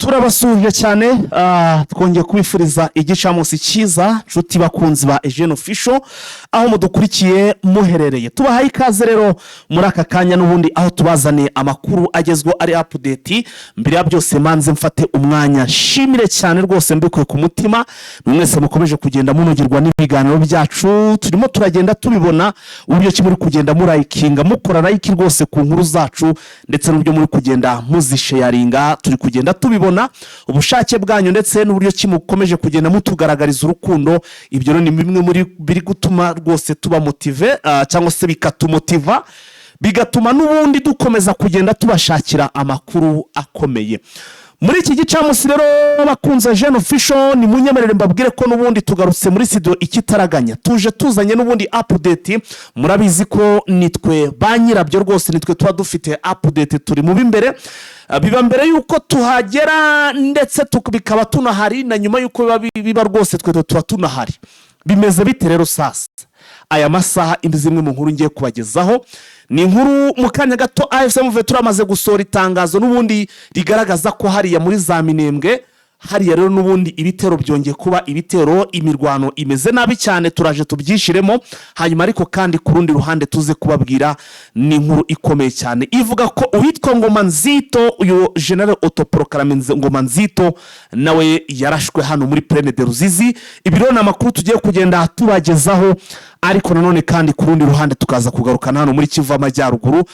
Turabasuhuje cyane, twongeye kubifuriza igicamunsi cyiza, nshuti bakunzi ba Eugene Official, aho mudukurikiye muherereye. Tubahaye ikaze rero muri aka kanya n'ubundi, aho tubazaniye amakuru agezweho ari update. Mbere ya byose, manze mfate umwanya nshimire cyane rwose mbikuye ku mutima mwese mukomeje kugenda munogerwa n'ibiganiro byacu. Turimo turagenda tubibona uburyo ki muri kugenda murayikinga, mukora like rwose ku nkuru zacu, ndetse n'uburyo muri kugenda muzisharinga. Turi kugenda tubibona ubushake bwanyu ndetse n'uburyo ki mukomeje kugenda mutugaragariza urukundo. Ibyo rero ni bimwe muri biri gutuma rwose tuba motivé, cyangwa se bikatumotiva, bigatuma n'ubundi dukomeza kugenda tubashakira amakuru akomeye. Muri iki gicamunsi rero, bakunze Jene Official, ni munyemerere mbabwire ko n'ubundi tugarutse muri studio ikitaraganya, tuje tuzanye n'ubundi update. Murabizi ko nitwe ba nyirabyo rwose, nitwe tuba dufite update, turi mu b'imbere. Biba mbere y'uko tuhagera, ndetse bikaba tunahari na nyuma y'uko biba rwose, twe tuba tunahari. Bimeze bite rero sasa aya masaha? Zimwe mu nkuru ngiye kubagezaho ni inkuru mu kanya gato. AFC M23 turamaze gusohora itangazo n'ubundi rigaragaza ko hariya muri za Minembwe hariya rero n'ubundi ibitero byongeye kuba ibitero, imirwano imeze nabi cyane, turaje tubyishyiremo. Hanyuma ariko kandi ku rundi ruhande tuze kubabwira ni inkuru ikomeye cyane ivuga ko uwitwa Ngoma Nzito, uyu général autoproclamé Ngoma Nzito, nawe yarashwe hano muri Plaine de Ruzizi. Ibi rero ni amakuru tugiye kugenda tubagezaho, ariko nanone kandi ku rundi ruhande tukaza kugarukana hano muri Kivu Amajyaruguru,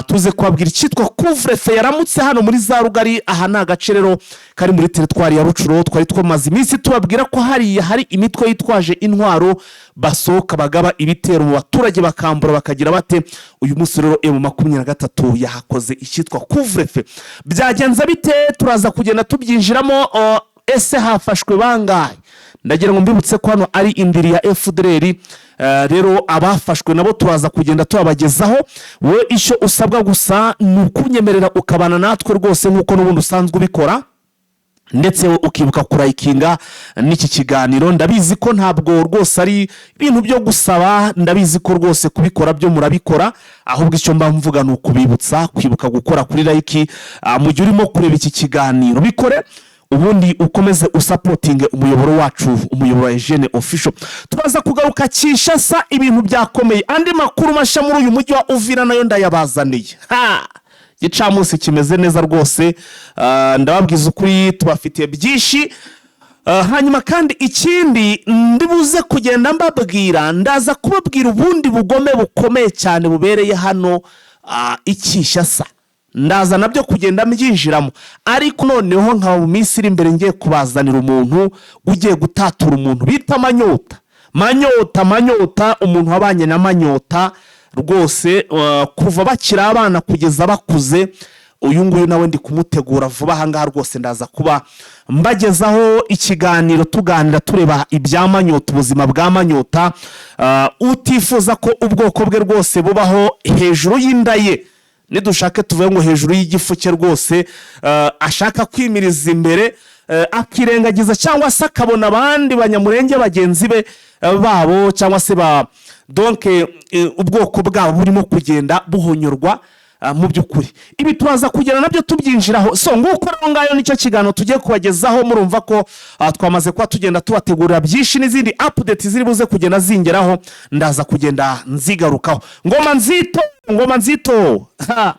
tuze kubabwira icyitwa couvre-feu yaramutse hano muri za Rugari. Aha ni agace rero kari muri teritwari ya Rutshuru. Twari twamaze iminsi tubabwira ko hariya hari imitwe yitwaje intwaro, basohoka bagaba ibitero mu baturage, bakambura, bakagira bate. Uyu munsi rero M23 yahakoze icyitwa couvre-feu. Byagenze bite? Turaza kugenda tubyinjiramo. Ese hafashwe bangahe? Ndagira ngo mbibutse ko hano ari indiri ya FDLR. Rero abafashwe nabo turaza kugenda tubabagezaho. Wowe icyo usabwa gusa ni ukunyemerera ukabana natwe rwose nk'uko n'ubundi usanzwe ubikora, ndetse ukibuka kurayikinga n'iki kiganiro. Ndabizi ko ntabwo rwose ari ibintu byo gusaba, ndabizi ko rwose kubikora byo murabikora, ahubwo icyo mba mvuga ni ukubibutsa kwibuka gukora kuri like mu gihe urimo kureba iki kiganiro. Bikore, ubundi ukomeze usapotinge umuyoboro wacu, umuyoboro wa Eugene Official. Turaza kugaruka Kinshasa, ibintu byakomeye, andi makuru mashya muri uyu mujyi wa Uvira nayo ndayabazaniye. Ha, gicamunsi kimeze neza rwose. Ndababwiza ukuri, tubafitiye byinshi. Hanyuma kandi ikindi ndibuze kugenda mbabwira, ndaza kubabwira ubundi bugome bukomeye cyane bubereye hano i Kinshasa, ndaza nabyo kugenda mbyinjiramo. Ariko noneho nkaba mu minsi iri imbere ngiye kubazanira umuntu ugiye gutatura, umuntu bita Manyota. Manyota, Manyota, umuntu wabanye na Manyota rwose kuva bakiri abana kugeza bakuze. Uyu nguyu nawe ndi kumutegura vuba aha ngaha rwose, ndaza kuba mbagezaho ikiganiro, tuganira, tureba ibya Manyota, ubuzima bwa Manyota, utifuza ko ubwoko bwe rwose bubaho hejuru y'inda ye, nidushake tuvuge ngo hejuru y'igifu cye rwose, ashaka kwimiriza imbere, akirengagiza cyangwa se akabona abandi Banyamurenge bagenzi be, babo cyangwa se ba donc ubwoko bwabo burimo kugenda buhonyorwa. Mu by'ukuri ibi turaza kugenda nabyo tubyinjiraho. So nguko rero, ngayo nicyo kiganiro tugiye kubagezaho. Murumva ko twamaze kuba tugenda tubategurira byinshi, n'izindi update ziri buze kugenda zingeraho ndaza kugenda nzigarukaho. Ngoma Nzito, Ngoma Nzito, ha,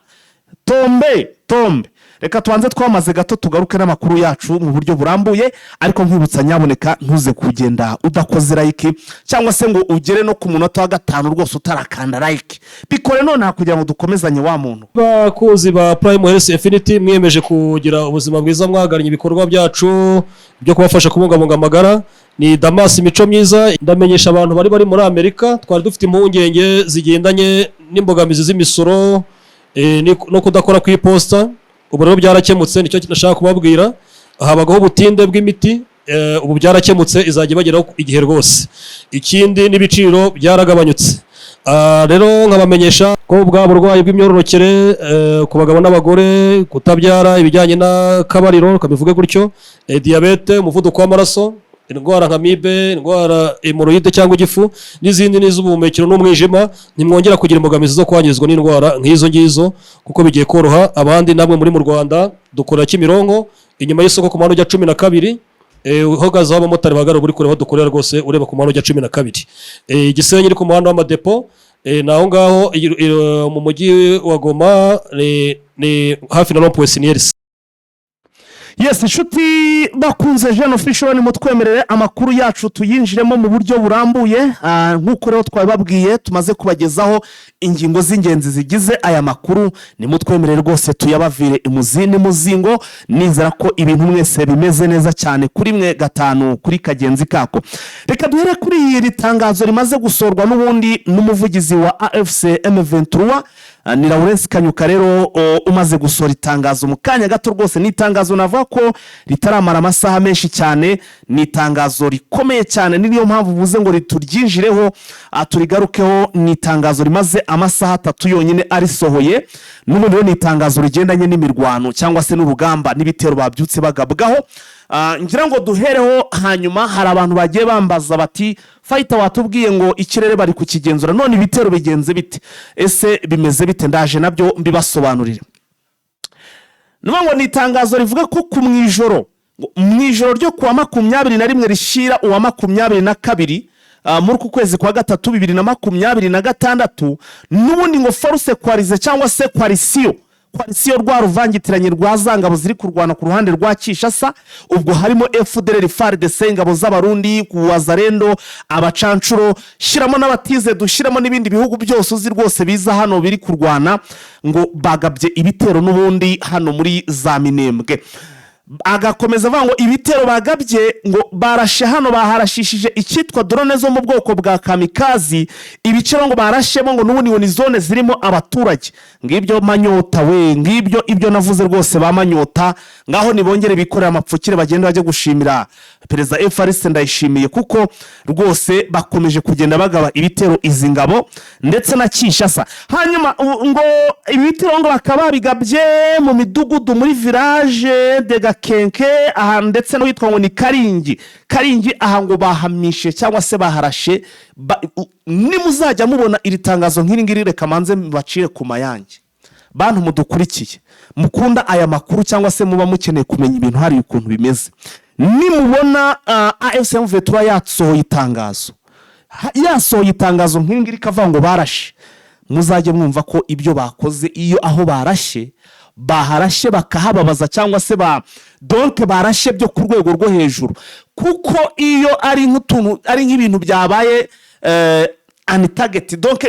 tombe tombe. Reka tubanze twamaze gato, tugaruke n'amakuru yacu mu buryo burambuye. Ariko nkwibutsa, nyaboneka ntuze kugenda udakoze like, cyangwa se ngo ugere no ku munota wa gatanu rwose utarakanda like. Bikore nonaha kugira ngo dukomezanye wa muntu. Bakunzi ba Prime Health Infinity, mwiyemeje kugira ubuzima bwiza, mwagannye ibikorwa byacu byo kubafasha kubungabunga amagara. Ni Damas Mico Myiza. Ndamenyesha abantu bari muri Amerika, twari dufite impungenge zigendanye n'imbogamizi z'imisoro no kudakora ku iposita. Ubu rero byarakemutse, nicyo nashaka kubabwira. Habagaho ubutinde bw'imiti, ubu byarakemutse, izajya ibageraho igihe rwose. Ikindi n'ibiciro byaragabanyutse. Rero nkabamenyesha ko bwa burwayi bw'imyororokere ku bagabo n'abagore, kutabyara, ibijyanye n'akabariro, kabivuge gutyo, diyabete, umuvuduko w'amaraso. Indwara nka amibe, indwara hémorroïdes cyangwa igifu n'izindi n'iz'ubuhumekero n'umwijima, ntimwongera kugira imbogamizi zo kwangizwa n'indwara nk'izo ngizo, kuko bigiye koroha. Abandi namwe muri mu Rwanda, dukorera Kimironko, inyuma y'isoko, ku muhanda ujya 12. Uhagaze aho abamotari bahagarara, uri kureba aho dukorera rwose, ureba ku muhanda ujya 12. Gisenyi iri ku muhanda w'amadepo, ni aho ngaho mu mujyi wa Goma, ni hafi na rond-point Siniyerisi. Yes, inshuti bakunze Jeune Official, nimutwemerere amakuru yacu tuyinjiremo mu buryo burambuye. Nk'uko rero twabibabwiye, tumaze kubagezaho ingingo z'ingenzi zigize aya makuru, nimutwemerere rwose tuyabavire imuzi n'umuzingo. Nizera ko ibintu mwese bimeze neza cyane kuri mwe, gatanu kuri kagenzi kako. Reka duhere kuri iri tangazo rimaze gusorwa n'ubundi n'umuvugizi wa AFC M23. Ni Lawrence Kanyuka rero umaze gusohora itangazo mu kanya gato rwose. Ni itangazo navuga ko ritaramara amasaha menshi cyane, ni itangazo rikomeye cyane, ni niyo mpamvu uvuze ngo turyinjireho, turigarukeho. Ni itangazo rimaze amasaha 3 yonyine arisohoye. N'ubundi rero ni itangazo rigendanye n'imirwano cyangwa se n'urugamba n'ibitero babyutse bagabwaho. Ngira ngo duhereho. Hanyuma hari abantu bagiye bambaza bati: "Fighter, watubwiye ngo ikirere bari kukigenzura, none ibitero bigenze bite? Ese bimeze bite?" Ndaje nabyo mbibasobanurire. Ni ngo ni itangazo rivuga ko ku mu ijoro, ngo mu ijoro ryo kuwa 21 rishyira uwa 22 muri uku kwezi kwa gatatu 2026, n'ubundi ngo force coalisée cyangwa se coalition, rwa ruvangitiranye rwa za ngabo ziri kurwana ku ruhande rwa Kinshasa, ubwo harimo FDLR, FARDC, ingabo z'Abarundi, Wazalendo, abacancuro, shyiramo n'abatize, dushyiramo n'ibindi bihugu byose uzi rwose biza hano biri kurwana, ngo bagabye ibitero n'ubundi hano muri za Minembwe. Agakomeza avuga ngo ibitero bagabye, ngo barashe hano, baharashishije icyitwa drone zo mu bwoko bwa kamikaze. Ibice ngo barashemo, ngo n'ubundi ngo ni zone zirimo abaturage. Ngibyo manyota we, ngibyo ibyo navuze rwose. Ba manyota ngaho nibongere bikorera amapfukire, bagende bajye gushimira Perezida Evariste Ndayishimiye, kuko rwose bakomeje kugenda bagaba ibitero izi ngabo ndetse na Kinshasa. Hanyuma ngo ibi bitero ngo bakaba babigabye mu midugudu muri village de Gakenke aha, ndetse n'uwitwa ngo ni Karingi. Karingi aha ngo bahamishe cyangwa se baharashe. Nimuzajya mubona iri tangazo nk'iri ngiri, reka manze bacire ku mayange. Bantu mudukurikiye, mukunda aya makuru cyangwa se muba mukeneye kumenya ibintu hari ukuntu bimeze, nimubona AFC M23 yasohoye itangazo, yasohoye itangazo nk'iri ngiri ikavuga ngo barashe, muzajye mwumva ko ibyo bakoze, iyo aho barashe baharashe bakahababaza, cyangwa se ba donc barashe byo ku rwego rwo hejuru, kuko iyo ari nk'utuntu, ari nk'ibintu byabaye untargeted, donc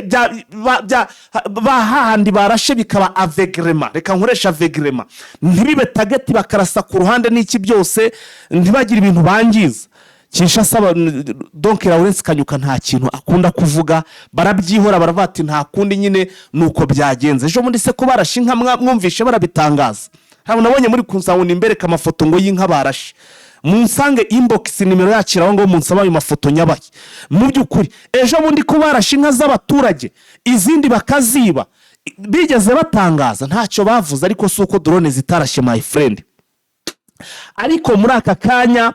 ba hahandi barashe bikaba aveuglément, reka nkoresha aveuglément, ntibibe target, bakarasa ku ruhande n'iki byose, ntibagire ibintu bangiza. Kinshasa donc Lawrence Kanyuka nta kintu akunda kuvuga, barabyihora, baravuga ati nta kundi nyine ni uko byagenze. Ejo bundi se ko barashe inka, mwumvishe barabitangaza? Ntabwo nabonye muri kunsanga imbereka amafoto ngo y'inka barashe. Munsange inbox, nimero yacu aho ngaho, munsaba ayo mafoto nyabahe. Mu by'ukuri ejo bundi ko barashe inka z'abaturage, izindi bakaziba, bigeze batangaza? Ntacyo bavuze. Ariko si uko drone zitarashe, my friend. Ariko muri aka kanya,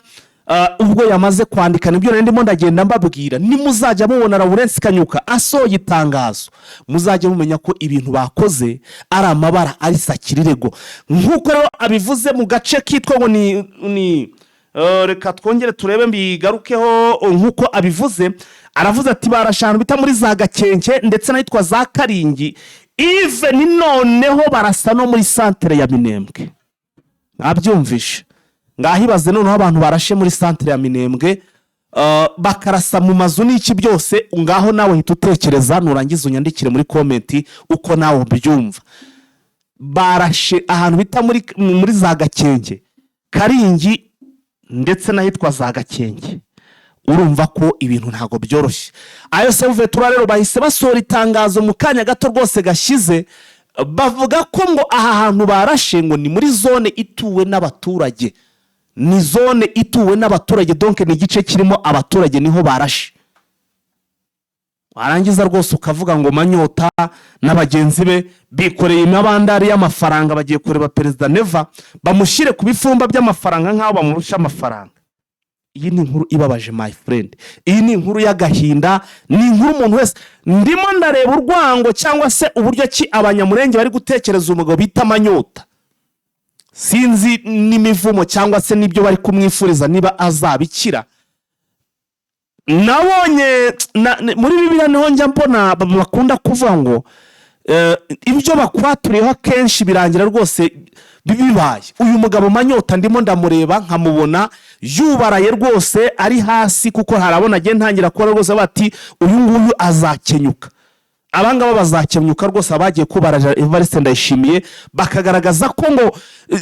ubwo yamaze kwandika, nibyo nari ndimo ndagenda mbabwira. Nimuzajya mubona Lawrence Kanyuka asohoye itangazo, muzajya mumenya ko ibintu bakoze ari amabara, ari sakirirego. Nk'uko rero abivuze mu gace kitwa ngo ni reka twongere turebe mbigarukeho. Nk'uko abivuze, aravuze ati barashe ahantu bita muri za Gakenke ndetse n'ahitwa za Karingi, even noneho barasa no muri santere ya Minembwe. Mwabyumvishe? Ngaho ibaze noneho abantu barashe muri santere ya Minembwe, bakarasa mu mazu n'iki byose. Ngaho nawe hita utekereza, nurangiza unyandikire muri comment uko nawe ubyumva. Barashe ahantu bita muri za Gakenke, Karingi ndetse n'ahitwa za Gakenke. Urumva ko ibintu ntabwo byoroshye. Ayo sevuvetura rero bahise basohora itangazo mu kanya gato rwose gashize, bavuga ko ngo aha hantu barashe ngo ni muri zone ituwe n'abaturage, ni zone ituwe n'abaturage, donc ni igice kirimo abaturage, niho barashe. Warangiza rwose ukavuga ngo manyota na bagenzi be bikoreye imabandari y'amafaranga, bagiye kureba Perezida Neva, bamushyire ku bifumba by'amafaranga nk'aho bamurusha amafaranga. Iyi ni inkuru ibabaje, my friend. Iyi ni inkuru y'agahinda, ni inkuru umuntu wese ndimo ndareba urwango cyangwa se uburyo ki Abanyamurenge bari gutekereza umugabo bita Manyota. Sinzi n'imivumo cyangwa se n'ibyo bari kumwifuriza niba azabikira. Nabonye muri Bibiliya niho njya mbona bakunda kuvuga ngo ibyo bakwaturiyeho akenshi birangira rwose bibaye. Uyu mugabo Manyota ndimo ndamureba nkamubona yubaraye rwose, ari hasi, kuko harabona agiye ntangira kubona rwose bati: "Uyu nguyu azakenyuka." Abangaba bazakenyuka rwose. Abagiye kubara Evariste Ndayishimiye bakagaragaza ko ngo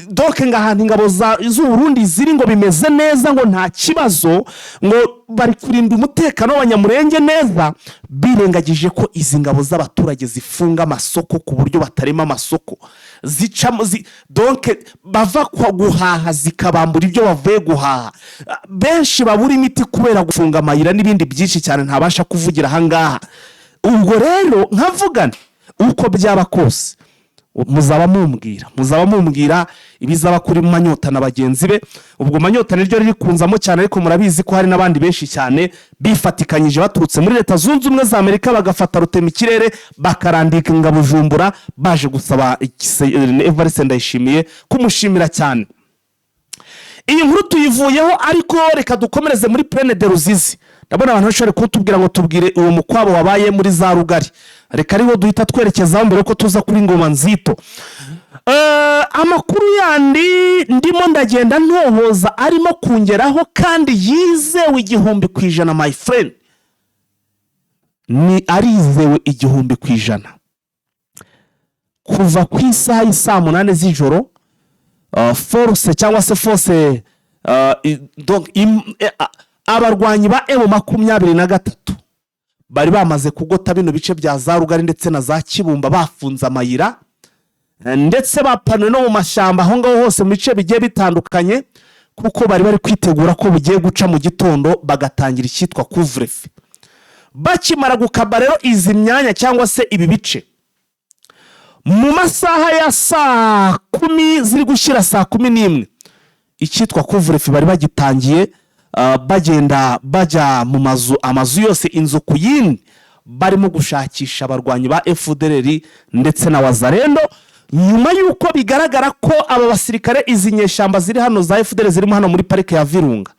doke ngo ahantu ingabo z'Uburundi ziri ngo bimeze neza, ngo nta kibazo, ngo bari kurinda umutekano w'Abanyamurenge neza, birengagije ko izi ngabo z'abaturage zifunga amasoko ku buryo batarema amasoko, zicamo donc bava kwa guhaha zikabambura ibyo bavuye guhaha. Benshi babura imiti kubera gufunga amayira n'ibindi byinshi cyane ntabasha kuvugira ahangaha. Ubwo rero nkavugana, uko byaba kose muzaba mumbwira ibizaba kuri Manyota na bagenzi be. Ubwo Manyota niryo riri kunzamo cyane, ariko murabizi ko hari n'abandi benshi cyane bifatikanyije baturutse muri Leta Zunze Ubumwe za Amerika, bagafata rutemikirere, bakarandika ingabo Bujumbura, baje gusaba Evariste Ndayishimiye kumushimira cyane. Iyi nkuru tuyivuyeho, ariko reka dukomereze muri Plaine de Ruzizi. Ndabona abantu bashobora kutubwira ngo tubwire uwo mukwabo wabaye muri za Rugari. Reka ariwo duhita twerekezaho mbere yuko tuza kuri Ngoma Nzito. Amakuru yandi ndimo ndagenda ntohoza arimo kungeraho kandi yizewe 1000%, my friend, ni arizewe 1000%. Kuva ku isaha y'isaa 8 z'ijoro, force cyangwa se force donc abarwanyi ba M23 bari bamaze kugota bino bice bya za Rugari ndetse na za Kibumba, bafunze amayira, ndetse bapanuye no mu mashyamba aho ngaho hose mu bice bigiye bitandukanye, kuko bari bari kwitegura ko bugiye guca mu gitondo bagatangira icyitwa couvre-feu. Bakimara gukaba rero izi myanya cyangwa se ibi bice mu masaha ya saa 10 ziri gushyira saa 11, icyitwa couvre-feu bari bagitangiye, bagenda bajya mu mazu, amazu yose, inzu ku yindi, barimo gushakisha abarwanyi ba FDLR ndetse na Wazalendo, nyuma y'uko bigaragara ko aba basirikare, izi nyeshyamba ziri hano za FDLR zirimo hano muri parike ya Virunga,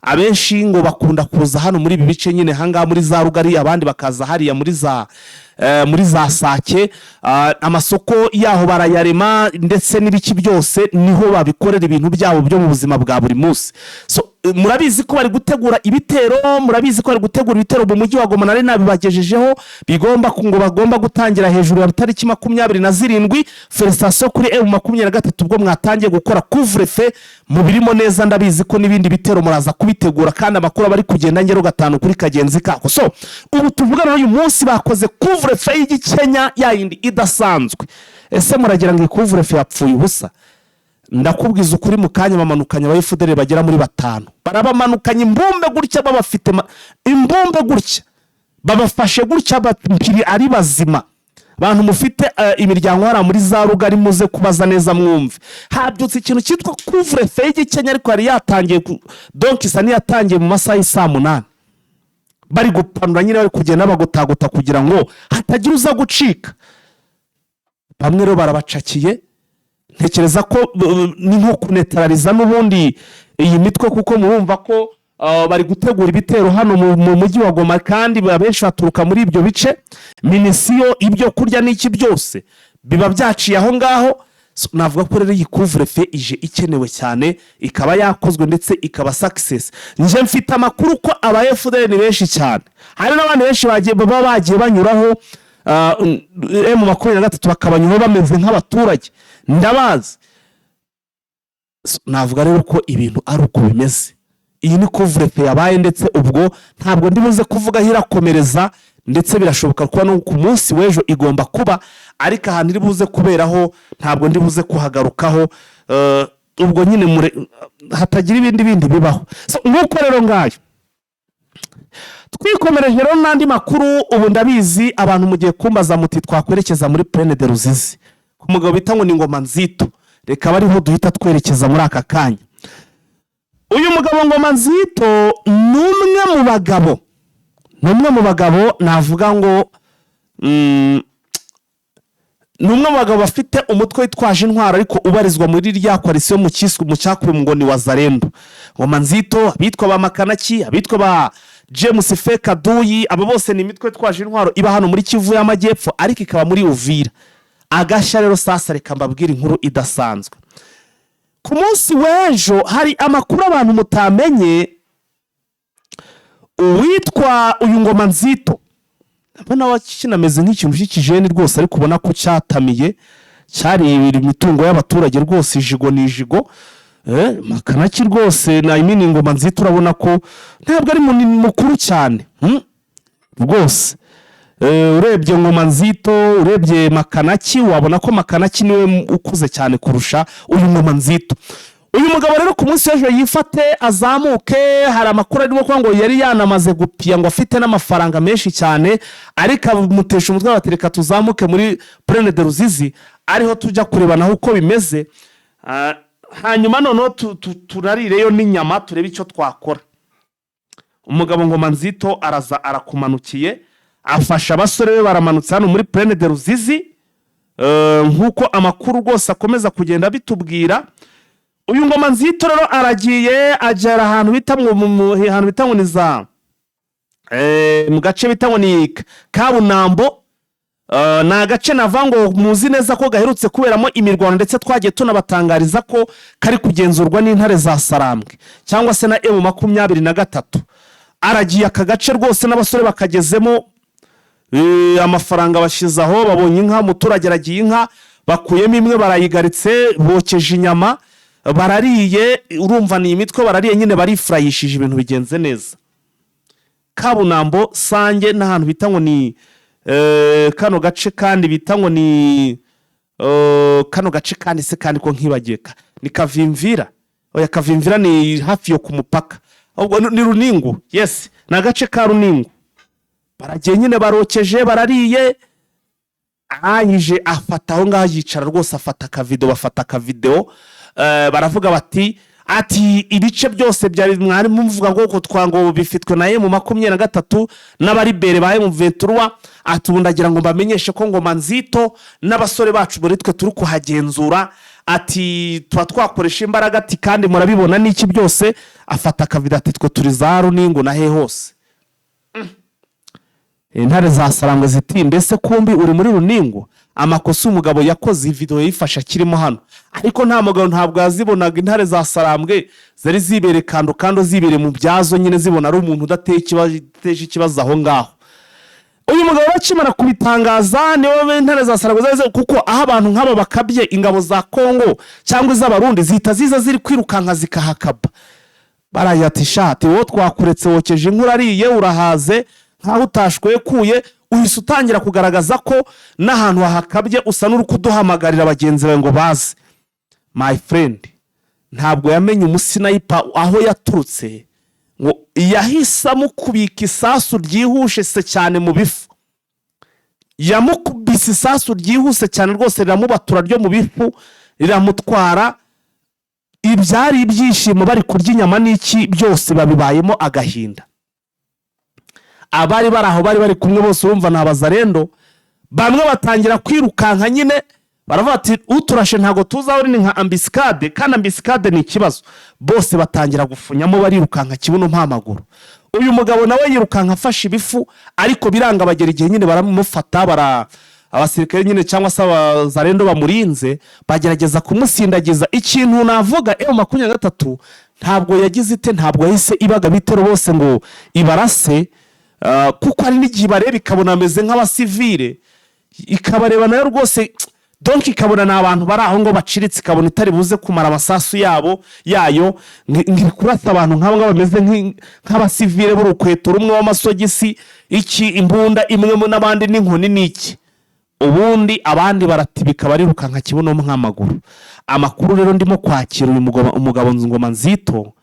abenshi ngo bakunda kuza hano muri ibi bice nyine ahangaha muri za Rugari, abandi bakaza hariya muri za Sake. Amasoko yaho barayarema ndetse n'ibiki byose, niho babikorera ibintu byabo byo mu buzima bwa buri munsi. So, murabizi ko bari gutegura ibitero, murabizi ko bari gutegura ibitero mu mujyi wa Goma. Nari nabibagejejeho, bigomba ngo bagomba gutangira hejuru ya tariki 27. Félicitations kuri M23, ubwo mwatangiye gukora couvre-feu mubirimo neza. Ndabizi ko n'ibindi bitero muraza kubitegura, kandi amakuru aba ari kugenda ngero gatanu kuri kagenzi kako. So ubu tuvugana uyu munsi bakoze couvre-feu y'igikenya, ya yindi idasanzwe. Ese muragira ngo iyi couvre-feu yapfuye ubusa? Ndakubwiza ukuri, mu kanya bamanukanye aba FDLR bagera muri batanu, barabamanukanye imbumbe gutya, babafite imbumbe gutya, babafashe gutya mpiri ari bazima. Abantu mufite imiryango hariya muri za Rugari, muze kubaza neza mwumve. Habyutse ikintu cyitwa couvre-feu y'igikenya, ariko yari yatangiye donc isa n'iyatangiye mu masaha y'isaa 8. Bari gupanura nyine, bari kugenda bagotaguta kugira ngo hatagira uza gucika. Bamwe rero barabacakiye. Ntekereza ko ni nko kunetarariza n'ubundi iyi mitwe, kuko murumva ko bari gutegura ibitero hano mu mujyi wa Goma, kandi abenshi baturuka muri ibyo bice. Munitions, ibyo kurya n'iki byose biba byaciye aho ngaho. So, navuga ko rero iyi couvre-feu ije ikenewe cyane, ikaba yakozwe ndetse ikaba success. Njye mfite amakuru ko aba FDLR ni benshi cyane, hari n'abandi benshi bagiye baba bagiye banyuraho M23 bakabanyuraho bameze nk'abaturage, ndabazi. So, navuga rero ko ibintu ari uko bimeze. Iyi ni couvre-feu yabaye, ndetse ubwo ntabwo ndi buze kuvuga aho irakomereza, ndetse birashoboka kuba no ku munsi w'ejo igomba kuba, ariko ahantu iri buze kuberaho ntabwo ndi buze kuhagarukaho. Ubwo nyine hatagira ibindi bindi bibaho. So, nk'uko rero ngayo twikomereje rero n'andi makuru. Ubu ndabizi abantu mugiye kumbaza muti twakwerekeza muri Plaine de Ruzizi ku mugabo bita ngo ni Ngoma Nzito. Reka bariho duhita twerekeza muri aka kanya. Uyu mugabo Ngoma Nzito ni umwe mu bagabo, ni umwe mu bagabo navuga ngo ni umwe mu bagabo bafite umutwe witwaje intwaro, ariko ubarizwa muri rya coalition mu kiswe, mu cyakuwe ngo ni Wazalendo. Ngoma Nzito, abitwa ba Makanaki, abitwa ba James Fekaduyi, aba bose ni imitwe itwaje intwaro iba hano muri Kivu y'Amajyepfo, ariko ikaba muri Uvira. Agashya rero sasa, reka mbabwire inkuru idasanzwe. Ku munsi w'ejo hari amakuru abantu mutamenye. Uwitwa uyu Ngoma Nzito, ndabona kinameze nk'ikintu cy'ikijeni rwose, ariko ubona ko cyatamiye, cyaribira imitungo y'abaturage rwose, ijigo ni ijigo. Makanaki rwose na imini Ngoma Nzito, urabona ko ntabwo ari munini mukuru cyane, Rwose urebye Ngoma Nzito, urebye Makanaki, wabona ko Makanaki niwe ukuze cyane kurusha uyu Ngoma Nzito. Uyu mugabo rero ku munsi w'ejo yifate azamuke, hari amakuru arimo kuvuga ngo yari yanamaze gupiya, ngo afite n'amafaranga menshi cyane, ariko amutesha umutwe, bati: "Reka tuzamuke muri Plaine de Ruzizi, ariho tujya kureba naho uko bimeze. Hanyuma noneho turarireyo n'inyama, turebe icyo twakora." Umugabo Ngoma Nzito araza, arakumanukiye, afasha abasore be, baramanutse hano muri Plaine de Ruzizi. Nk'uko amakuru rwose akomeza kugenda bitubwira, uyu Ngoma Nzito rero aragiye, agera ahantu bita ahantu bita ngo ni za mu gace bita ngo ni Kabunambo. Ni agace nava ngo muzi neza ko gaherutse kuberamo imirwano, ndetse twagiye tunabatangariza ko kari kugenzurwa n'intare za Sarambwe cyangwa se na M23. Aragiye aka gace rwose n'abasore bakagezemo, amafaranga bashyize aho, babonye inka, umuturage aragiye inka, bakuyemo imwe barayigaritse, bokeje inyama barariye. Urumva ni imitwe, barariye nyine, barifurayishije, ibintu bigenze neza. Kabunambo, Sange n'ahantu bita ngo ni kano gace kandi bita ngo ni kano gace kandi se kandi ko nkibagiye, ni Kavimvira? Oya, Kavimvira ni hafi yo ku mupaka, ahubwo ni Runingu. Yes, ni agace ka Runingu. Baragiye nyine, barokeje, barariye, arangije afata aho ngaho yicara rwose, afata akavidewo, bafata akavidewo, baravuga bati, ati: "Ibice byose byari mwari muvuga ngo ko ngo bifitwe na M23 n'abaribere ba M23, ati ubu ndagira ngo mbamenyeshe ko Ngoma Nzito n'abasore bacu muri twe turi kuhagenzura, ati tuba twakoresha imbaraga, ati kandi murabibona n'iki byose." Afata akavidewo ati: "Twe turi za Runingu na he hose." Intare za Sarangwe ziti: "Mbese kumbi uri muri Runingu?" Amakosa umugabo yakoze, iyi videwo yayifashe akirimo hano, ariko nta mugabo ntabwo yazibonaga. Intare za Sarambwe zari zibereye kando kando, zibereye mu byazo nyine, zibona ari umuntu udateye ikibazo, udateje ikibazo aho ngaho. Uyu mugabo bakimara kubitangaza, niwe intare za Sarangwe zari kuko aho abantu nk'aba bakabye, ingabo za Kongo cyangwa iz'Abarundi zihita ziza ziri kwirukanka zikahakaba. Baragira ati: "Shati wowe twakuretse, wokeje inkuru, ariye, urahaze nkaho utashwekuye, uhise utangira kugaragaza ko n'ahantu hahakabye, usa n'uri kuduhamagarira bagenzi bawe ngo baze." My friend, ntabwo yamenye umusniper aho yaturutse, ngo yahise amukubika isasu ryihuse se cyane mu bifu. Yamukubise isasu ryihuse cyane rwose, riramubatura ryo mu bifu, riramutwara. Ibyari ibyishimo, bari kurya inyama n'iki byose, babibayemo agahinda. Abari bari aho, bari bari kumwe bose, urumva ni Abazarendo, bamwe batangira kwirukanka nyine, baravuga ati: "Uturashe ntabwo tuzi aho uri, ni nka embuscade, kandi embuscade ni ikibazo." Bose batangira gufunyamo, barirukanka kibuno mpamaguru. Uyu mugabo nawe yirukanka afashe ibifu, ariko biranga, bagera igihe nyine baramufata, bara abasirikare nyine cyangwa se Abazarendo bamurinze bagerageza kumusindagiza. Ikintu navuga, M23 ntabwo yagize ite, ntabwo yahise ibaga bitero bose ngo ibarase, kuko hari n'igihe ibareba ikabona ameze nk'abasivile, ikabareba nayo rwose, donc ikabona ni abantu bari aho ngo baciritse, ikabona itari buze kumara amasasu yabo yayo ngiri kurasa abantu nk'abo ngabo bameze nk'abasivile b'urukweto rumwe, w'amasogisi, iki, imbunda imwe n'abandi n'inkoni n'iki. Ubundi abandi baratibika, barirukanka kibuno nk'amaguru. Amakuru rero ndimo kwakira, uyu umugabo Ngoma Nzito,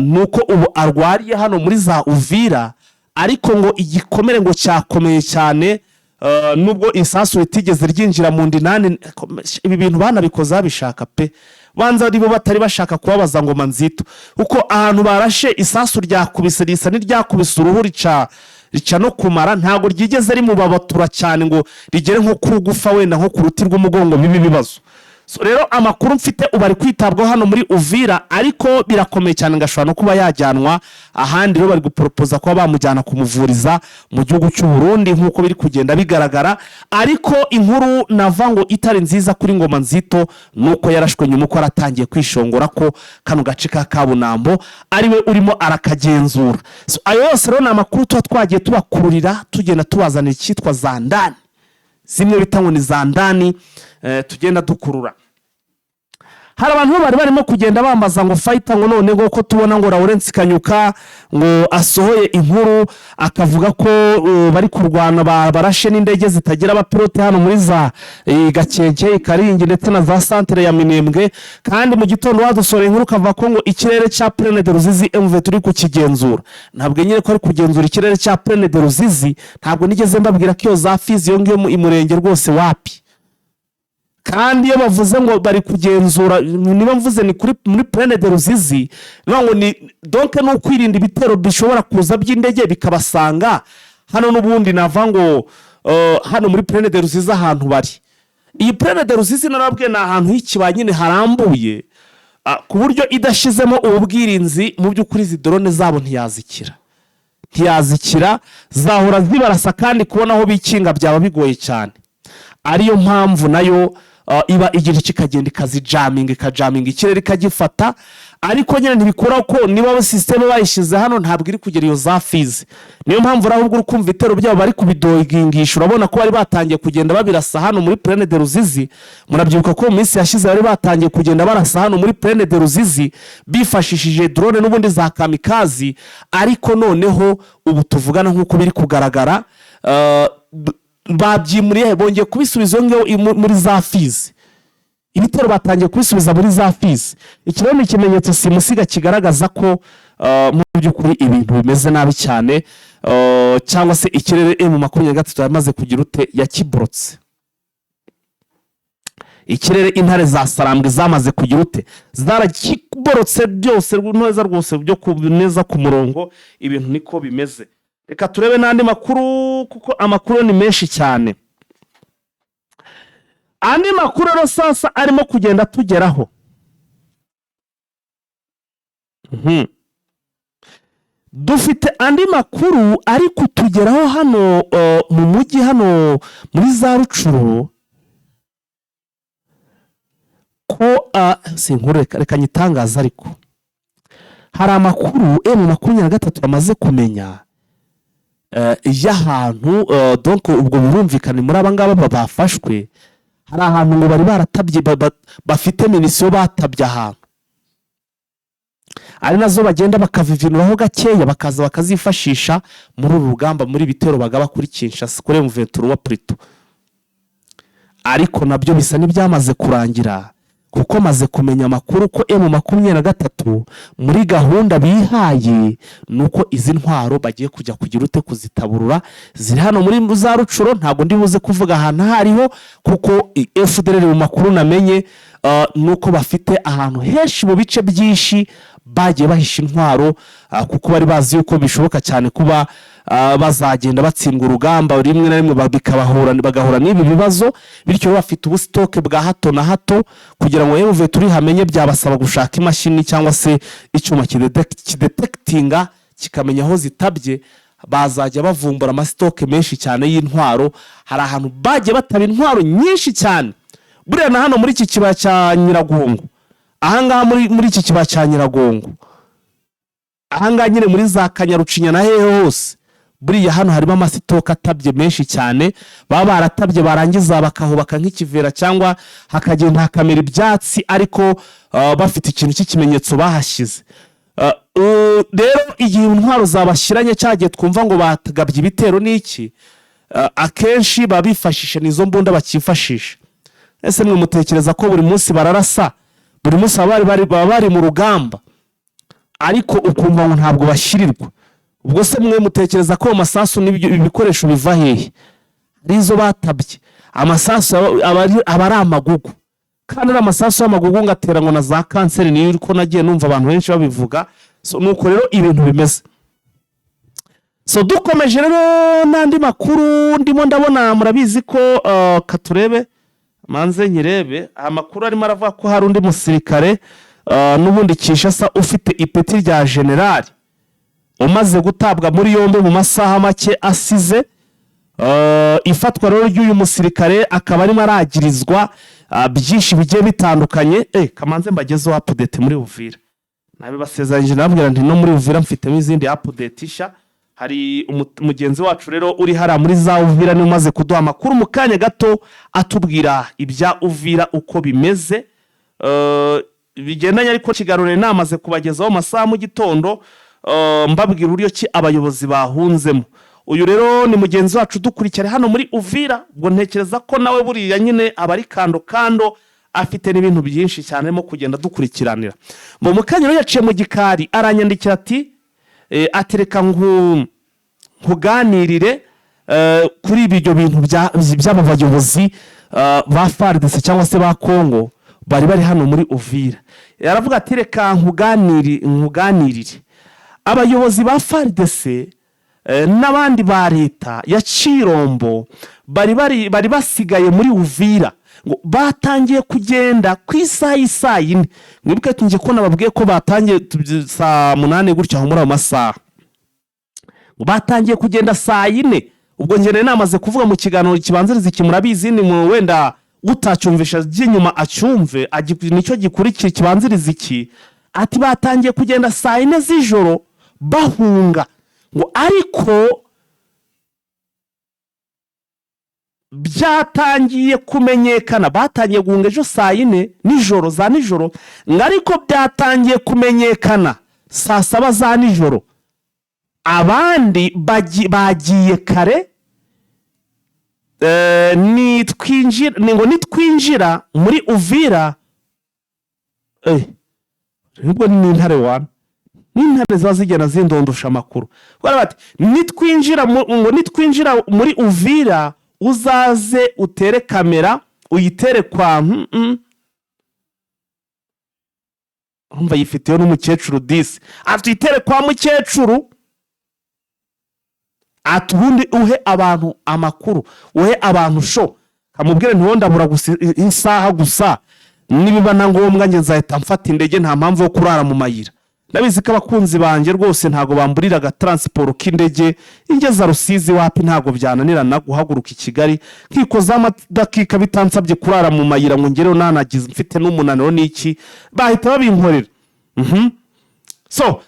ni uko ubu arwariye hano muri za Uvira, ariko ngo igikomere ngo cyakomeye cyane, nubwo isasu ritigeze ryinjira mu ndinani. Ibi bintu banabikoze babishaka pe. Banza aribo batari bashaka kubabaza Ngoma Nzito, kuko ahantu barashe isasu ryakubise risa n'iryakubise uruhu, rica no kumara, ntabwo ryigeze rimubabatura cyane ngo rigere nko ku gufa, wenda nko ku ruti rw'umugongo bibe ibibazo. So, rero amakuru mfite, ubu ari kwitabwaho hano muri Uvira, ariko birakomeye cyane ngo ashobora no kuba yajyanwa ahandi. Rero bari guporopoza kuba bamujyana kumuvuriza mu gihugu cy'u Burundi nk'uko biri kugenda bigaragara. Ariko inkuru nava ngo itari nziza kuri Ngoma Nzito ni uko yarashwe nyuma uko aratangiye kwishongora ko kano gace ka Kabunambo ariwe urimo arakagenzura. So, ayo yose rero ni amakuru tuba twagiye tubakururira, tugenda tubazanira icyitwa za ndani, zimwe bita ngo ni za ndani, tugenda dukurura. Hari abantu bari barimo kugenda bambaza ngo fighter, ngo none ngo ko tubona ngo Lawrence Kanyuka ngo asohoye inkuru akavuga ko bari kurwana, barashe n'indege zitagira abapilote hano muri za Gakenke, Karingi ndetse na za santere ya Minembwe, kandi mu gitondo wadusohora inkuru ukavuga ko ngo ikirere cya Plaine de Ruzizi MV turi kukigenzura. Ntabwo nyine ko ari kugenzura ikirere cya Plaine de Ruzizi, ntabwo nigeze mbabwira ko iyo za Fizi, iyo ngiyo mu Imurenge rwose, wapi. Kandi iyo bavuze ngo bari kugenzura, niba mvuze ni kuri muri Plaine de Ruzizi, niba ngo ni donc ni ukwirinda ibitero bishobora kuza by'indege bikabasanga hano. N'ubundi nava ngo hano muri Plaine de Ruzizi ahantu bari, iyi Plaine de Ruzizi narabwiye ni ahantu h'ikibaya nyine harambuye, ku buryo idashyizemo ubu bwirinzi, mu by'ukuri izi drone zabo ntiyazikira, zahora zibarasa, kandi kubona aho bikinga byaba bigoye cyane. Ariyo mpamvu nayo iba igira icyo ikagenda ikazijaminga, ikajaminga ikirere ikagifata. Ariko nyine ntibikuraho ko niba système bayishyize hano, ntabwo iri kugera iyo za Fizi. Niyo mpamvu rero ahubwo uri kumva ibitero byabo bari kubidogingisha. Urabona ko bari batangiye kugenda babirasa hano muri Plaine de Ruzizi. Murabyibuka ko mu minsi yashize bari batangiye kugenda barasa hano muri Plaine de Ruzizi bifashishije drone n'ubundi za kamikaze. Ariko noneho ubu tuvugana, nk'uko biri kugaragara, babyimuriye, bongeye kubisubiza iyo ngiyo muri za Fizi. Ibitero batangiye kubisubiza muri za Fizi. Iki rero ni ikimenyetso simusiga kigaragaza ko mu by'ukuri ibintu bimeze nabi cyane, cyangwa se ikirere M23 yamaze kugira ute, yakiborotse. Ikirere intare za Sarambwe zamaze kugira ute, zarakiborotse byose neza rwose, byo neza ku murongo, ibintu niko bimeze. Reka turebe n'andi makuru, kuko amakuru ni menshi cyane. Andi makuru rero sasa arimo kugenda tugeraho. Dufite andi makuru ari kutugeraho hano mu mujyi, hano muri za Rucuru, ko si inkuru, reka nyitangaze. Ariko hari amakuru M23 bamaze kumenya y'ahantu, donc ubwo birumvikana muri aba ngaba bafashwe, hari ahantu ngo bari baratabye, bafite munitions batabye ahantu, ari nazo bagenda bakavivinuraho gakeya, bakaza bakazifashisha muri uru rugamba, muri bitero bagaba kuri Kinshasa, kuri M23 plutôt. Ariko nabyo bisa n'ibyamaze kurangira, kuko maze kumenya amakuru ko M23 muri gahunda bihaye ni uko izi ntwaro bagiye kujya kugira ute, kuzitaburura. Ziri hano muri za Rucuro, ntabwo ndi buze kuvuga ahantu aho ariho, kuko FDLR mu makuru namenye ni uko bafite ahantu henshi mu bice byinshi bagiye bahisha intwaro, kuko bari bazi yuko bishoboka cyane kuba bazagenda batsindwa urugamba rimwe na rimwe, bikabahura, bagahura n'ibi bibazo. Bityo bafite ubu stock bwa hato na hato kugira ngo yewe turi hamenye, byabasaba gushaka imashini cyangwa se icyuma kidetekitinga kikamenya aho zitabye. Bazajya bavumbura ama stock menshi cyane y'intwaro. Hari ahantu bagiye bataba intwaro nyinshi cyane. Buriya na hano muri iki kibaya cya Nyiragongo, ahangaha muri iki kibaya cya Nyiragongo, ahangaha nyine muri za Kanyarucinya na hehe hose, buriya hano harimo ama stock atabye menshi cyane, baba baratabye, barangiza bakahubaka nk'ikivera cyangwa hakagenda hakamera ibyatsi, ariko bafite ikintu cy'ikimenyetso bahashyize. Rero igihe intwaro zabashyiranye, cya gihe twumva ngo batagabye ibitero n'iki, akenshi baba bifashisha n'izo mbunda bakifashisha. Ese mwe mutekereza ko buri munsi bararasa, buri munsi baba bari mu rugamba, ariko ukumva ngo ntabwo bashyirirwa? Ubwo se mwe mutekereza ko ayo masasu n'ibyo ibikoresho biva hehe? Ari izo batabye. Amasasu aba ari amagugu. Kandi ari amasasu y'amagugu ngo atera ngo na za kanseri, niyo uko nagiye numva abantu benshi babivuga. So nuko rero ibintu bimeze. So dukomeje rero n'andi makuru ndimo ndabona, murabizi ko katurebe manze nyirebe amakuru arimo aravuga ko hari undi musirikare n'ubundi Kinshasa ufite ipeti rya generali umaze gutabwa muri yombi mu masaha make asize. Ifatwa rero ry'uyu musirikare akaba arimo aragirizwa byinshi bigiye bitandukanye. Kamanze mbagezeho update muri Uvira. Nabibasezeranyije, nababwira nti no muri Uvira mfitemo izindi update nshya. Hari mugenzi wacu rero uri hariya muri za Uvira, niwe umaze kuduha amakuru mu kanya gato, atubwira ibya Uvira uko bimeze. Bigendanye ariko ikiganiro nari namaze kubagezaho amasaha mu gitondo, mbabwira uburyo ki abayobozi bahunzemo. Uyu rero ni mugenzi wacu udukurikira hano muri Uvira. Ubwo ntekereza ko nawe buriya nyine aba ari kando kando, afite n'ibintu byinshi cyane arimo kugenda dukurikiranira mu kanya. Rero yaciye mu gikari aranyandikira ati atereka nkuganirire kuri ibyo bintu by'aba bayobozi ba FARDC cyangwa se ba Kongo bari hano muri Uvira. Aravuga ati: "Reka nkuganirire abayobozi ba FARDC n'abandi ba leta ya Cirombo bari basigaye muri Uvira, ngo batangiye kugenda ku isaha y'isaa yine." Mwibuke tunjye ko nababwiye ko batangiye saa 8 gutya, aho muri ayo masaha. Ngo batangiye kugenda saa yine. Ubwo njye nari namaze kuvuga mu kiganiro kibanziriza iki, murabizi, ni mu wenda utacyumvisha by'inyuma acyumve, nicyo gikurikira kibanziriza iki. Ati batangiye kugenda saa yine z'ijoro bahunga, ngo ariko byatangiye kumenyekana, batangiye guhunga ejo saa yine nijoro za nijoro, ngo ariko byatangiye kumenyekana saa 7 za nijoro. Abandi bagiye kare. Nitwinjira, ni ngo nitwinjira muri Uvira, nubwo ni intare wana, n'intare ziba zigenda zindondosha amakuru. Baravuga bati nitwinjira ngo nitwinjira muri Uvira uzaze utere kamera uyitere kwa Urumva yifiteyo n'umukecuru disi, ati uyitere kwa mukecuru, ati ubundi uhe abantu amakuru, uhe abantu show. Kamubwire ntiwondabura gusa isaha gusa, nibiba na ngombwa njye nzahita mfata indege, nta mpamvu yo kurara mu mayira. Ndabizi ko abakunzi banjye rwose ntabwo bamburira agataransiporo k'indege ingeza Rusizi, wapi, ntabwo byananirana guhaguruka i Kigali nkikozaho amadakika bitansabye kurara mu mayira ngo ngereho nanagize mfite n'umunaniro n'iki, bahita babinkorera. So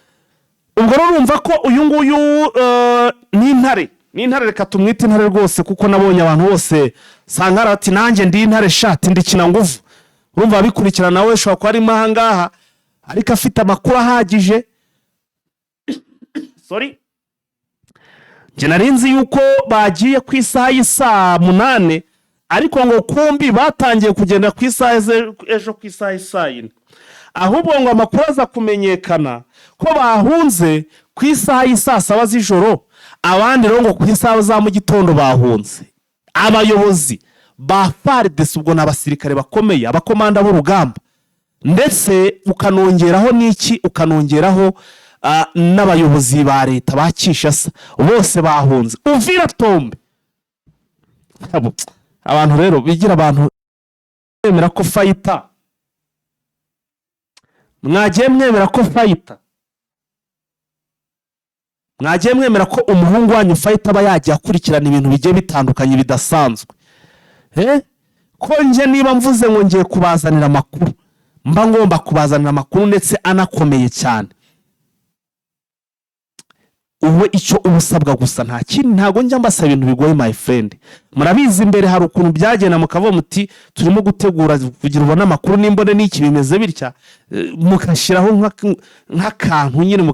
ubwo rero urumva ko uyu nguyu ni intare, ni intare, reka tumwite intare rwose, kuko nabonye abantu bose sankara ati nanjye ndi intare shati ndikina nguvu. Urumva abikurikirana nawe ushobora kuba arimo aha ngaha, ariko afite amakuru ahagije. Sorry, njye nari nzi yuko bagiye ku isaha y'isaa 8, ariko ngo kumbi batangiye kugenda ku isaha ejo ku isaha y'isaa yine. Ahubwo ngo amakuru aza kumenyekana ko bahunze ku isaha y'isaa 7 z'ijoro, abandi rero ngo ku isaha za mu gitondo bahunze. Abayobozi ba FARDC, ubwo ni abasirikare bakomeye, abakomanda b'urugamba, ndetse ukanongeraho n'iki, ukanongeraho n'abayobozi ba leta ba Kinshasa, bose bahunze. Uvira tombe. Abantu rero bigira abantu bemera ko fighter, mwagiye mwemera ko fighter, mwagiye mwemera ko umuhungu wanyu fighter aba yagiye akurikirana ibintu bigiye bitandukanye bidasanzwe. Ko njye niba mvuze ngo ngiye kubazanira amakuru, mba ngomba kubazanira amakuru ndetse anakomeye cyane. Ubu icyo uba usabwa gusa nta kindi, ntabwo njya mbasaba ibintu bigoye, my friend. Murabizi, imbere hari ukuntu byagenda mukavuga muti turimo gutegura kugira ubone amakuru n'imbone n'iki bimeze bitya. Mugashyiraho nk'akantu nyine,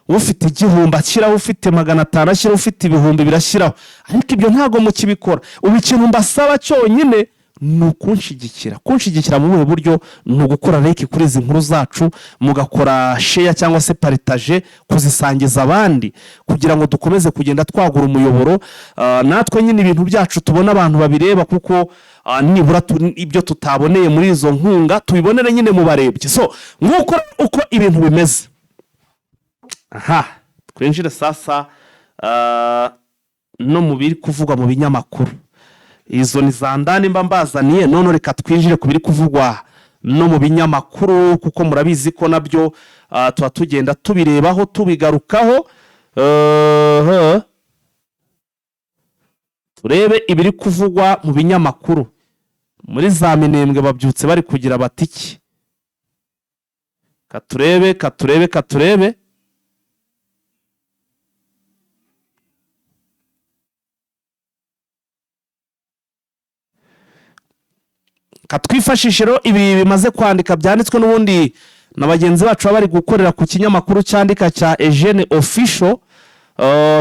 ufite 1000 ashyiraho, ufite 500 ashyiraho, ufite ibihumbi birashyiraho, ariko ibyo ntabwo mukibikora. Ubu ikintu mbasaba cyonyine Ni ukunshigikira. Kunshigikira mu buhe buryo? Ni ugukora like kuri izi nkuru zacu, mugakora share cyangwa se partage, kuzisangiza abandi kugira ngo dukomeze kugenda twagura umuyoboro. Natwe nyine ibintu byacu tubona abantu babireba, kuko nibura ibyo tutaboneye muri izo nkunga tubibonere nyine mu barebyi. So nk'uko uko ibintu bimeze aha, twinjire sasa no mu biri kuvugwa mu binyamakuru. Izo ni za ndani mba mbazaniye. None reka twinjire ku biri kuvugwa no mu binyamakuru, kuko murabizi ko nabyo tuba tugenda tubirebaho, tubigarukaho. Turebe ibiri kuvugwa mu binyamakuru. Muri za Minembwe babyutse bari kugira bati iki? Katurebe, katurebe, katurebe. Katwifashishe rero ibi bimaze kwandika, byanditswe n'ubundi na bagenzi bacu baba bari gukorera ku kinyamakuru cyandika cya Eugene Official.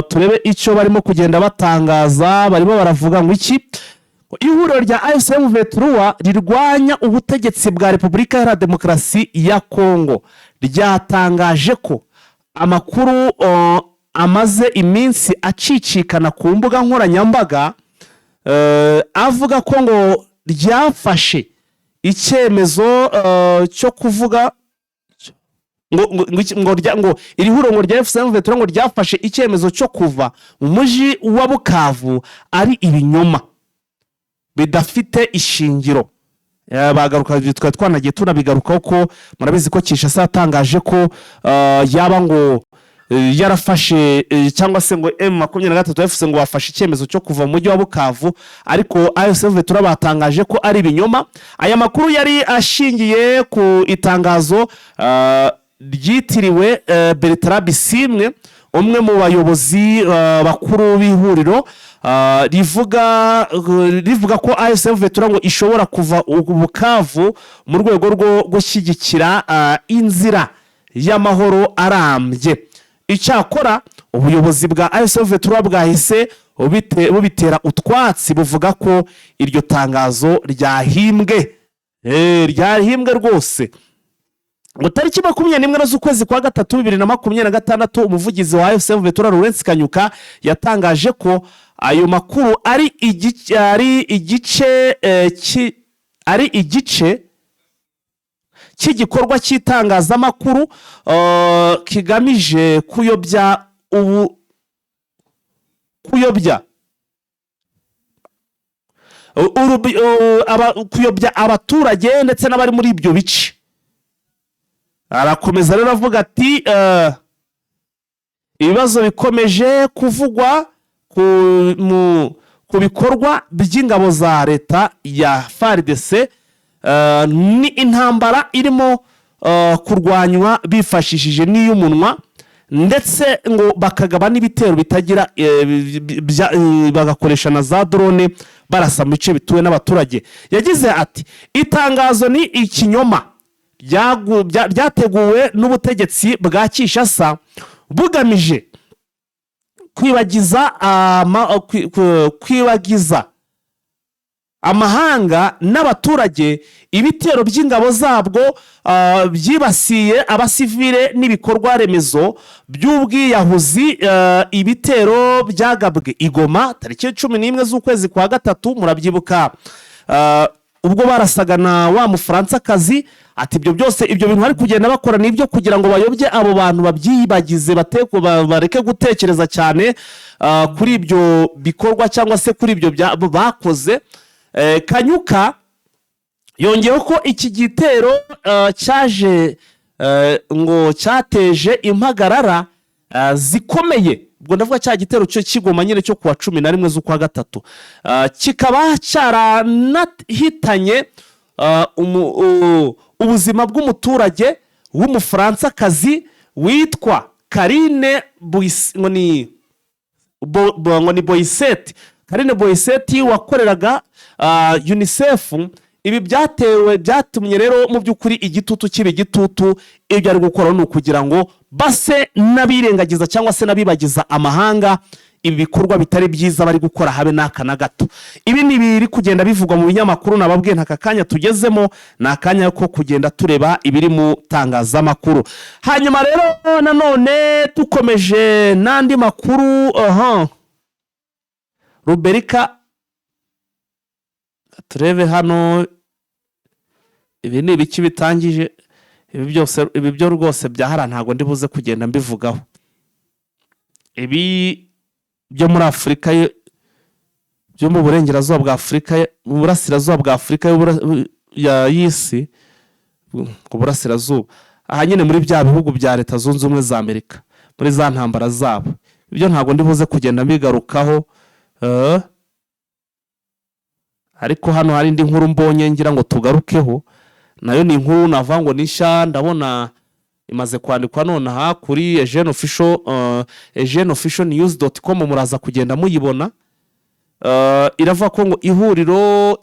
Turebe icyo barimo kugenda batangaza. Barimo baravuga ngo iki? Ihuriro rya AFC M23 rirwanya ubutegetsi bwa Repubulika Iharanira Demokarasi ya Kongo ryatangaje ko amakuru amaze iminsi acicikana ku mbuga nkoranyambaga avuga ko ngo ryafashe icyemezo cyo kuvuga ngo iri huriro ngo rya AFC M23 ngo ryafashe icyemezo cyo kuva mu mujyi wa Bukavu ari ibinyoma bidafite ishingiro. Bagaruka, twari twanagiye tunabigarukaho ko murabizi ko Kinshasa yatangaje ko yaba ngo yarafashe cyangwa se ngo M23 FC ngo bafashe icyemezo cyo kuva mu mujyi wa Bukavu, ariko AFC M23 batangaje ko ari ibinyoma. Aya makuru yari ashingiye ku itangazo ryitiriwe Bertrand Bisimwe, umwe mu bayobozi bakuru b'ihuriro, rivuga ko AFC M23 ngo ishobora kuva Bukavu mu rwego rwo gushyigikira inzira y'amahoro arambye. Icyakora ubuyobozi bwa AFC M23 bwahise bubitera utwatsi, buvuga ko iryo tangazo ryahimbwe, ryahimbwe rwose. Ngo tariki 21 z'ukwezi kwa gatatu 2026, umuvugizi wa AFC M23 Lawrence Kanyuka yatangaje ko ayo makuru ari igice cy'igikorwa cy'itangazamakuru kigamije kuyobya abaturage ndetse n'abari muri ibyo bice. Arakomeza rero avuga ati ibibazo bikomeje kuvugwa ku bikorwa by'ingabo za leta ya FARDC ni intambara irimo kurwanywa bifashishije n'iy'umunwa, ndetse ngo bakagaba n'ibitero bitagira bagakoresha na za drone barasa mu bice bituwe n'abaturage. Yagize ati: "Itangazo ni ikinyoma ryateguwe n'ubutegetsi bwa Kinshasa bugamije kwibagiza amahanga n'abaturage ibitero by'ingabo zabwo byibasiye abasivile n'ibikorwa remezo by'ubwiyahuzi, ibitero byagabwe i Goma tariki 11 z'ukwezi kwa gatatu. Murabyibuka ubwo barasaga na wa Mufaransakazi. Ati ibyo byose, ibyo bintu bari kugenda bakora ni ibyo kugira ngo bayobye abo bantu, babyibagize, bareke gutekereza cyane kuri ibyo bikorwa cyangwa se kuri ibyo bakoze. Kanyuka yongeyeho ko iki gitero cyaje ngo cyateje impagarara zikomeye. Ubwo ndavuga cya gitero cyo cy'i Goma nyine cyo kuwa 11 z'ukwa gatatu, kikaba cyaranahitanye ubuzima bw'umuturage w'Umufaransakazi witwa Karine ngo ni Boisset, Karine Boisset wakoreraga UNICEF. Ibi byatumye rero mu by'ukuri igitutu kiba igitutu. Ibyo ari gukora ni ukugira ngo base n'abirengagiza cyangwa se n'abibagiza amahanga. Ibi bikorwa bitari byiza bari gukora habe n'aka na gato. Ibi ni ibiri kugenda bivugwa mu binyamakuru. Nababwiye, aka kanya tugezemo ni akanya ko kugenda tureba ibiri mu tangazamakuru. Hanyuma rero nanone dukomeje n'andi makuru, aha ruberika turebe hano. Ibi ni ibiki bitangije ibi byose? Ibi byo rwose byahara, ntabwo ndi buze kugenda mbivugaho. Ibi byo muri Afurika byo mu burengerazuba bwa Afurika, mu burasirazuba bwa Afurika y'isi, ku burasirazuba aha nyine muri bya bihugu bya Leta Zunze Ubumwe za Amerika, muri za ntambara zabo, ibyo ntabwo ndi buze kugenda mbigarukaho. Ariko hano hari indi nkuru mbonye ngira ngo tugarukeho. Nayo ni inkuru navuga ngo ni nshya. Ndabona imaze kwandikwa nonaha kuri Eugene Official, EugeneOfficialNews.com, muraza kugenda muyibona. Iravuga ko ngo ihuriro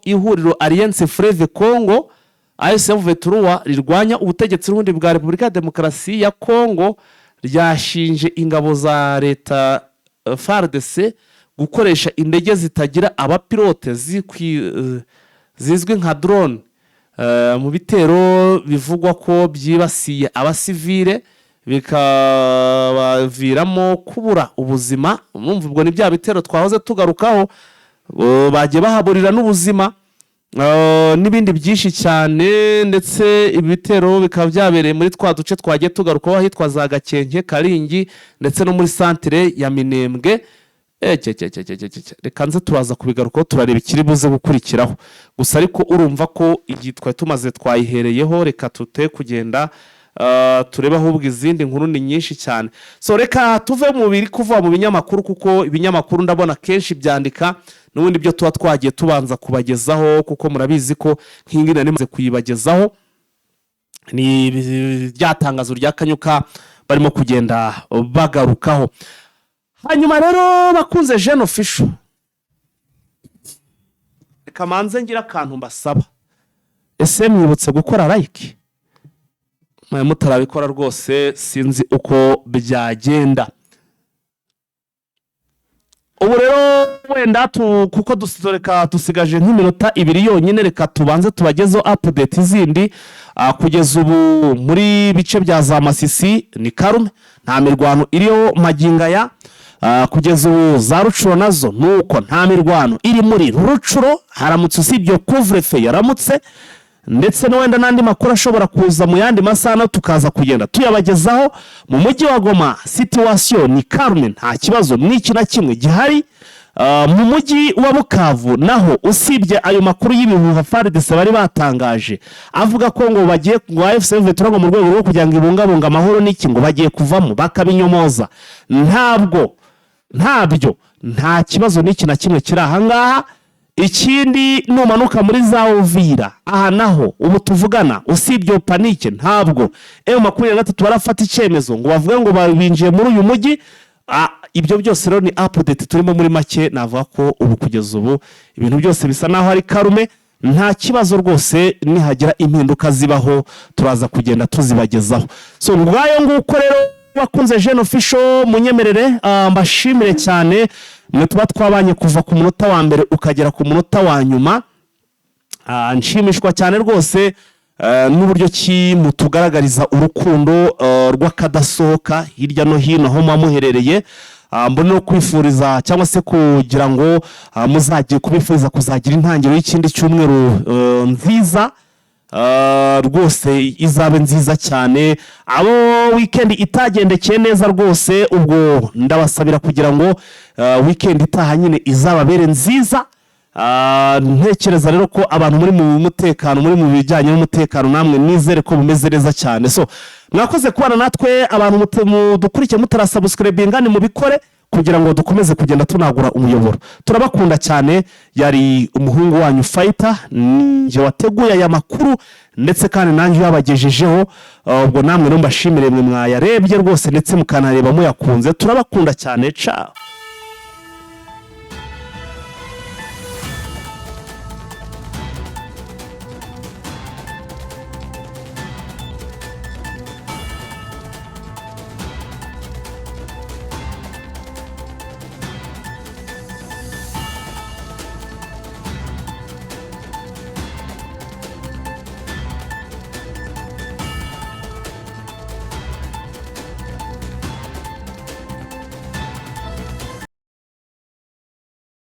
Alliance Fleuve Congo, AFC M23, rirwanya ubutegetsi n'ubundi bwa Repubulika ya Demokarasi ya Congo, ryashinje ingabo za leta, FARDC, gukoresha indege zitagira abapilote zizwi nka drone mu bitero bivugwa ko byibasiye abasivile, bikabaviramo kubura ubuzima. Mwumva, ubwo ni bya bitero twahoze tugarukaho, bagiye bahaburira n'ubuzima n'ibindi byinshi cyane. Ndetse ibi bitero bikaba byabereye muri twa duce twagiye tugarukaho, ahitwa za Gakenke, Karingi, ndetse no muri santire ya Minembwe. Cye, reka nze turaza kubigarukaho, turareba ikiri buze gukurikiraho gusa. Ariko urumva ko igihe twari tumaze twayihereyeho. Reka tute kugenda turebe ahubwo izindi nkuru, ni nyinshi cyane. So reka tuve mu biri kuva mu binyamakuru, kuko ibinyamakuru ndabona kenshi byandika n'ubundi byo tuba twagiye tubanza kubagezaho, kuko murabizi ko nk'ingi nari maze kuyibagezaho, ni rya tangazo rya Kanyuka barimo kugenda bagarukaho. Hanyuma rero, bakunze Jene Official, reka manze ngira akantu mbasaba. Ese mwibutse gukora like? Mwe mutarabikora rwose sinzi uko byagenda. Ubu rero wenda kuko reka dusigaje nk'iminota 2 yonyine, reka tubanze tubagezeho update zindi. Kugeza ubu muri bice bya za Masisi ni calme, nta mirwano iriho magingo aya. Kugeza ubu za Rucuro nazo nuko, nta mirwano iri muri Rucuro haramutse, usibye couvre-feu yaramutse. Ndetse no wenda n'andi makuru ashobora kuza mu yandi masaha nayo tukaza kugenda tuyabagezaho. Mu mujyi wa Goma situation ni calme, nta kibazo n'iki na kimwe gihari. Mu mujyi wa Bukavu naho, usibye ayo makuru y'ibihuha FARDC bari batangaje avuga ko ngo bagiye, ngo AFC M23 ngo mu rwego rwo kugira ngo ibungabunge amahoro n'iki, ngo bagiye kuvamo, bakabinyomoza, ntabwo ntabyo, nta kibazo n'iki na kimwe kiri ahangaha. Ikindi, numanuka muri za Uvira, aha naho ubu tuvugana, usibye iyo panique, ntabwo M23 barafata icyemezo ngo bavuge ngo binjiye muri uyu mujyi. Ibyo byose rero ni update turimo. Muri make navuga ko ubu kugeza ubu ibintu byose bisa naho ari calme, nta kibazo rwose. Nihagira impinduka zibaho turaza kugenda tuzibagezaho. So ngayo nguko rero, bakunze Jene Official, munyemerere mbashimire cyane mwe tuba twabanye kuva ku munota wa mbere ukagera ku munota wa nyuma. Nshimishwa cyane rwose n'uburyo ki mutugaragariza urukundo rw'akadasohoka hirya no hino aho muba muherereye. Mbone no kwifuriza cyangwa se kugira ngo muzajye kubifuriza kuzagira intangiriro y'ikindi cyumweru nziza. Rwose izabe nziza cyane. Abo weekend itagendekeye neza rwose, ubwo ndabasabira kugira ngo weekend itaha nyine izababere nziza. Ntekereza rero ko abantu muri mu mutekano, muri mu bijyanye n'umutekano, namwe nizere ko bumeze neza cyane. So mwakoze kubana natwe. Abantu mudukurikiye mutarasubscribinga, ni mubikore kugira ngo dukomeze kugenda tunagura umuyoboro. Turabakunda cyane. Yari umuhungu wanyu Fayita, njye wateguye aya makuru ndetse kandi nanjye uyabagejejeho. Ubwo namwe rero mbashimire mwe mwayarebye rwose ndetse mukanareba muyakunze. Turabakunda cyane, ciao.